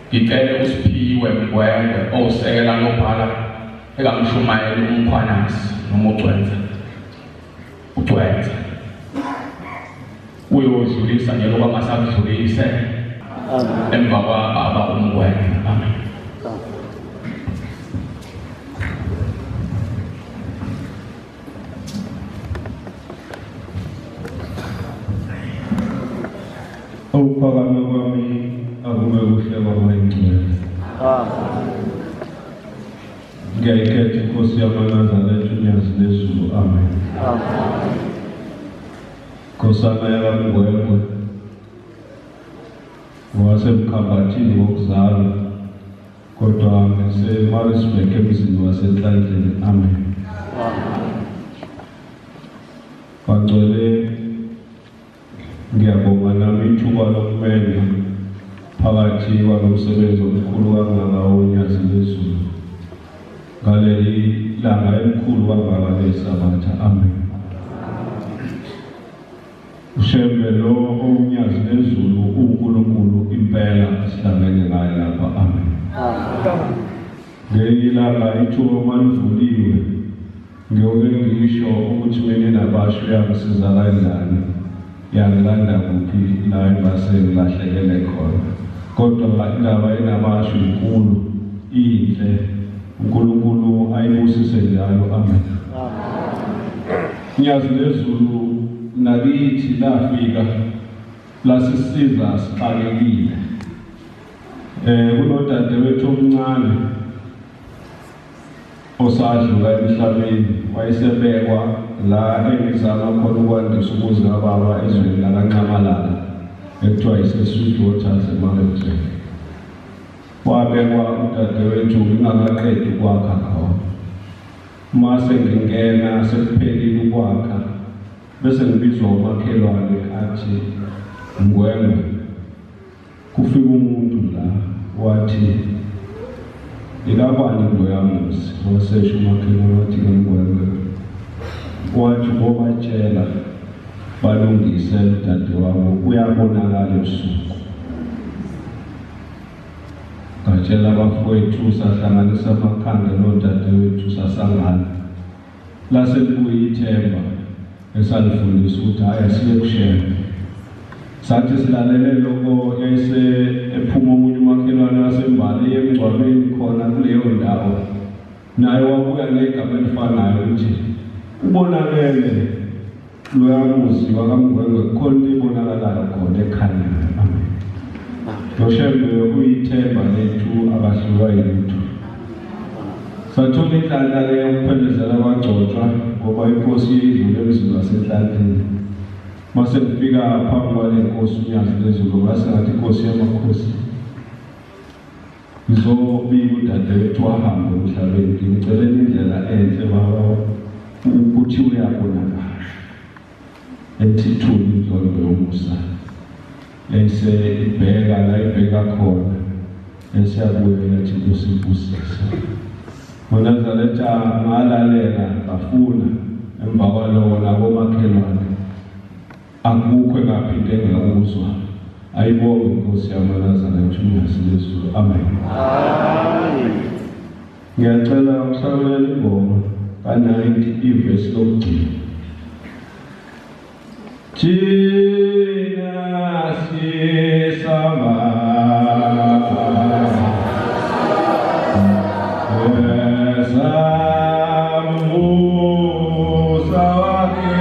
Ngicele uSiphiwe Mngwengwe owusekela nobhala ekamshumayeli uMkhwanazi noma uGcwensa. UGcwensa uyodlulisa nje lokho amasakudlulise emva kwababa uMngwengwe. Amen. Ukuphakama kwami akube kuhle kwabayingcwele. Ngiyayikhetha inkosi yamaNazaretha uNyazi lezulu. Amen. Nkosana yakaMngwengwe wasemkhambathini ngokuzalwa, kodwa ngiseMaritzburg emzini waseNhlanhleni. Amen. Bangcwele, ngiyabonga nami ithuba lokumenya phakathi kwalomsebenzi omkhulu kangaka woNyazi lezulu ngaleli langa elikhulu kangaka leSabatha. Amen. uShembe lo oWunyazi lezulu uNkulunkulu impela sihlangene ngaye lapha. Amen. Ngelinye ilanga ithuba malivuliwe ngiyoke ngisho ukuthi mina nabasho uyangisiza kanjani, yangilanda kuphi la engase ngilahlekele khona. Kodwa indaba enabasho inkulu, inhle, uNkulunkulu ayibusise njalo. Amen. Nyazi lezulu nakithi lafika lasisiza sixakekile. Kunodadewethu omncane osadlula emhlabeni, wayesebekwa la engizama khona ukwandisa umuzi kababa ezweni lakaNxamalala ekuthiwa ise-Sweet Waters eMaritzburg. Wabekwa udadewethu ngingakaqedi ukwakha khona. Mase ngingena sekuphelile ukwakha, bese ngibizwa umakhelwane athi, Mngwengwe, kufika umuntu la wathi ikabani loya muzi. Wasesho umakhelwane wathi Mngwengwe, wathi bobatshela balungise udadewabo uyabonakala ebusuku. Ngatshela abafowethu, sahlanganisa amakhanda nodadewethu, sasangana. Lase libuya ithemba esalifundisa ukuthi hhayi asiye kuShembe. Sathi silalele lokho yayise ephuma omunye umakhelwane wasembali emngcwabeni khona kuleyo ndawo, naye wabuya negama elifanayo ukuthi ubonakele loya muzi wakaMngwengwe, kukhona into ebonakalayo khona ekhanyayo. Amen. LoShembe uyithemba lethu, akahlulwa yilutho. Sathola inhlanhla-ke yokuphelezela kwagcotshwa ngoba inkosi idlule emzini waseNhlanhleni. Mase ngifika phambi kwale nkosi uNyazi lezulu, ngase ngathi inkosi yamakhosi, ngizobika udadewethu wahambe emhlabeni, ngimcelela indlela enhle baba ukuthi uyabonakala. Ethi thuli inhlondo yomusa, ese ibheka la ibheka khona, esiyabuya yathi Nkosi ibusise. NgoNazaretha ngalalela ngafuna, emva kwaloko nakomakhelwane akukho engaphinde ngakuzwa. Ayibonge inkosi yamaNazaretha uNyazi lezulu. Amen. Ngiyacela ukuhlabelela ingoma ka-90 ivesi lokugcina. Thina sisaba esamusa wakhe,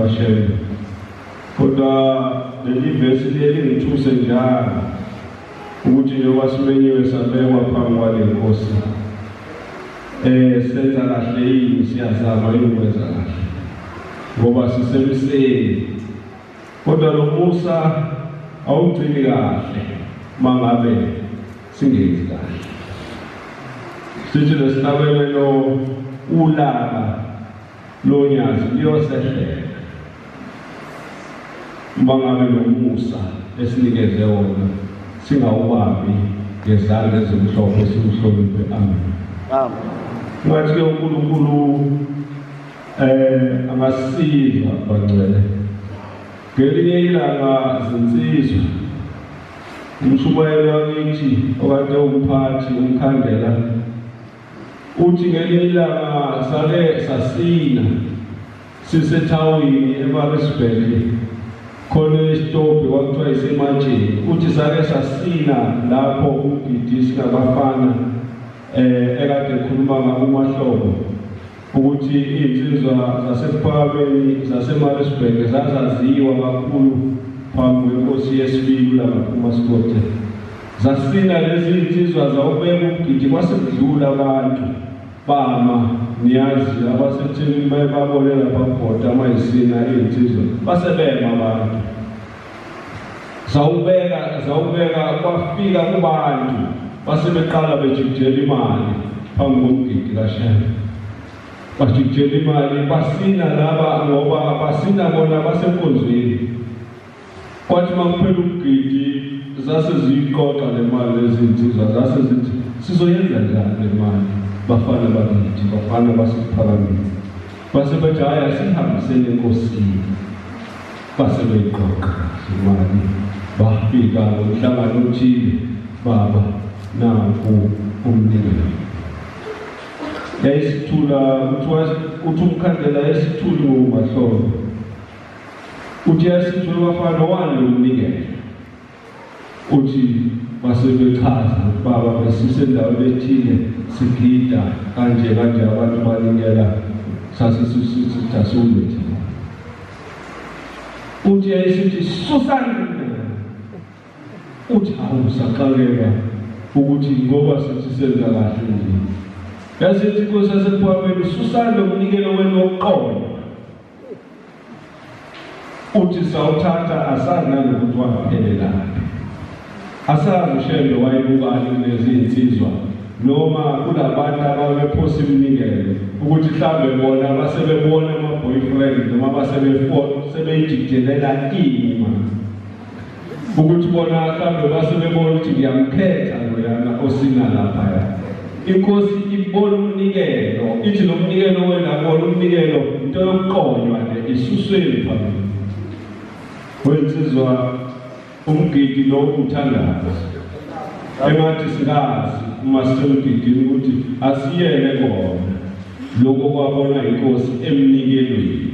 kaShembe. Kodwa leli vesi leli ngithuse njalo ukuthi njengoba simenyiwe sabekwa phambi kwale nkosi, senza kahle yini, siyazama yini ukwenza kahle ngoba sisemseni. Kodwa lo musa awugcini kahle mangabe singenzi kahle. Sithi lesihlabelelo ulaka lonyazi liyosehlela mangabe lo musa esinikeze wona singawubambi ngezandla ezimhlophe, siwuhloniphe. Amen. Amen. Ngathi ke uNkulunkulu angasiza bangcwele. Ngelinye ilanga zinsizwa, umshumayeli wakithi okade umphathi umkhandela uthi ngelinye ilanga sake sasina sisethawini eMaritzburg, khona isitobhi kwakuthiwa isematsheni. Uthi sake sasina lapho umgidi singabafana ekade ekhuluma ngakumahlobo ukuthi iy'nsizwa zaseKuphakameni zaseMaritzburg zazaziwa kakhulu phambi kwenkosi yesibili uLanga Sikothe. Zasina lezi iy'nsizwa zawubeka umgidi, kwasekudlula abantu bama, niyazi abaseThekwini baye babone lapha bhoda amayisina iy'nsizwa, basebema abantu. Zawubeka kwafika kubantu basebeqala bejikijela imali phambi komgidi kaShembe. Bajikijela imali, basina laba ngoba basina bona basenkonzweni. Kwathi makuphela umgidi zase ziyiqoqa le mali lezinsizwa, zase zithi sizoyenza njani le mali bafana bakithi, bafana baseKuphakameni. Base bethi hhayi asihambiseni enkosini. Base beyiqoqa imali, bafika ngomhlangano othile, baba nanku umnikelo. Yayisithula, uthi umkhandela yayisithuli ngomahlolo. Uthi yayisithula bafana wani lo mnikelo. Uthi base bechaza baba besisendaweni ethile sigida kanje kanje, abantu banikela sase sisithi asiwulethe. Uthi yayisithi susani. Uthi awusaxakeka ukuthi ngoba sithi senza kahle nje. Yasithi inkosi yaseKuphakameni susani lo mnikelo wenu wokuqonda. Uthi sawuthatha asazi nanokuthi waphelelaphi. Asazi uShembe wayebukani kulezi iy'nsizwa noma kulabantu ababephosa iminikelo ukuthi mhlawumbe bona basebebona ama-boyfriend noma basebeyijikijelela ini manje, ukuthi bona mhlawumbe basebebona ukuthi ngiyamkhetha loyana osina laphaya. Inkosi ibona umnikelo, ithi lo mnikelo wena bona umnikelo into yokuqonywa le isusweni phambili. Wensizwa umgidi lo umthandazo engathi singazi uma sisemgidini ukuthi asiyele kona lokho kwabona inkosi emnikelweni.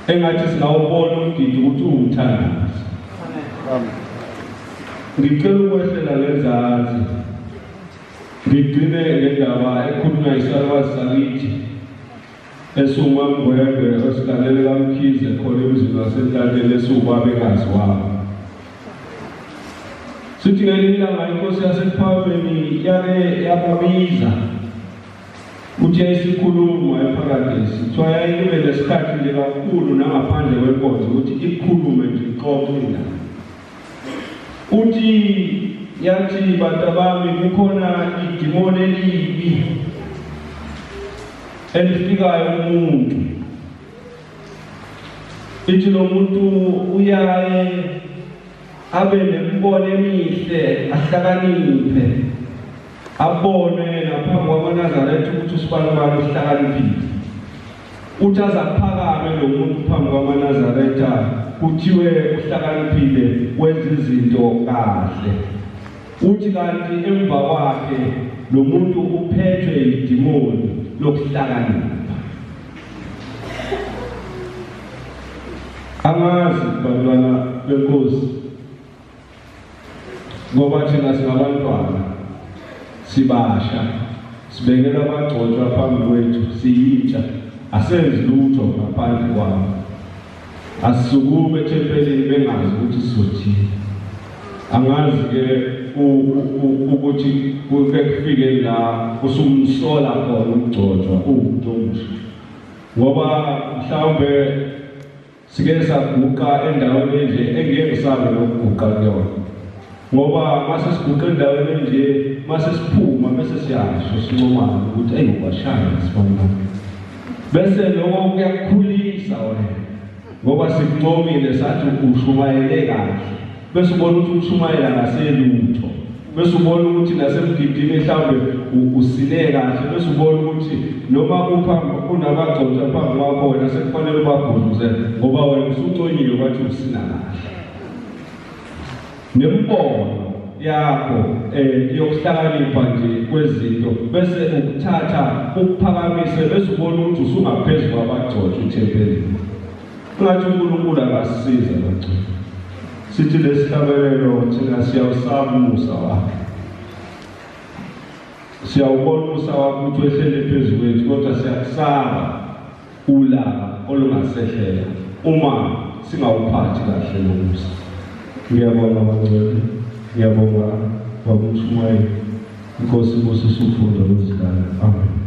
Engathi singawubona umgidi ukuthi uwumthandazo. Ngicela ukwehlela ngenzansi ngigcine ngendaba ekhulunywa isalukazi sakithi esiwumamgwembe esilalele kaMkhize khona emzini waseNhlanhleni esiwubabekazi wabo. Sithi ngelinye ilanga inkosi yaseKuphakameni yake yababiza, uthi yayisikhuluma ePharadesi. Kuthiwa yayibe nesikhathi nje kakhulu nangaphandle kwenkonzo ukuthi ikhulume nje ixoxe indaba. Uthi yathi bantabami kukhona idimoni elibi elifikayo umuntu. Ithi lo muntu uyaye abe nemibono emihle, ahlakaniphe, abone naphambi kwamaNazaretha ukuthi usibanibani uhlakaniphile. Uthi azaphakame lo muntu phambi kwamaNazaretha kuthiwe uhlakaniphile, wenza izinto kahle. Uthi kanti emva kwakhe lo muntu uphethwe idimoni lokuhlakanipha. Angazi bantwana benkosi, ngoba thina singabantwana sibasha, sibekela abagcotshwa phambi kwethu, siyintsha, asenzi lutho ngaphandle kwabo. Asisukume ethempelini bengazi ukuthi sizothini. Angazi ke ukuthi kuke kufike la usumsola khona ukugcotshwa uwumuntu omusha, ngoba mhlawumbe sike saguqa endaweni enje engeke ngisabe nokuguqa kuyona, ngoba mase siguqa endaweni enje mase siphuma bese siyasho sincomana ukuthi eyi washaya sibona, bese lokho kuyakukhulisa wena ngoba sikuncomile sathi ushumayele kahle, bese ubona ukuthi ushumayela ngaselutho, bese ubona ukuthi nasemgidini mhlawumbe usile kahle, bese ubona ukuthi noma kuphambi kunabagcotshwa phambi kwakho wena sekufanele ubagudluze ngoba wena usuconyiwe kwathi usina kahle. Nembono yakho yokuhlakanipha nje kwezinto bese ukuthatha ukuphakamise, bese ubona ukuthi usungaphezu kwabagcotshwa ethempelini. Ngathi uNkulunkulu akasisiza bagcotshwa. Sithi lesihlabelelo thina siyawusaba umusa wakhe, siyawubona umusa wakhe ukuthi wehlele phezu kwethu, kodwa siyakusaba ulaka olungasehlela uma singawuphathi kahle lo musa. Ngiyabonga bangcwele, ngiyabonga baba Mshumayeli. Inkosi ibusise ufundo lwezingane. Amen.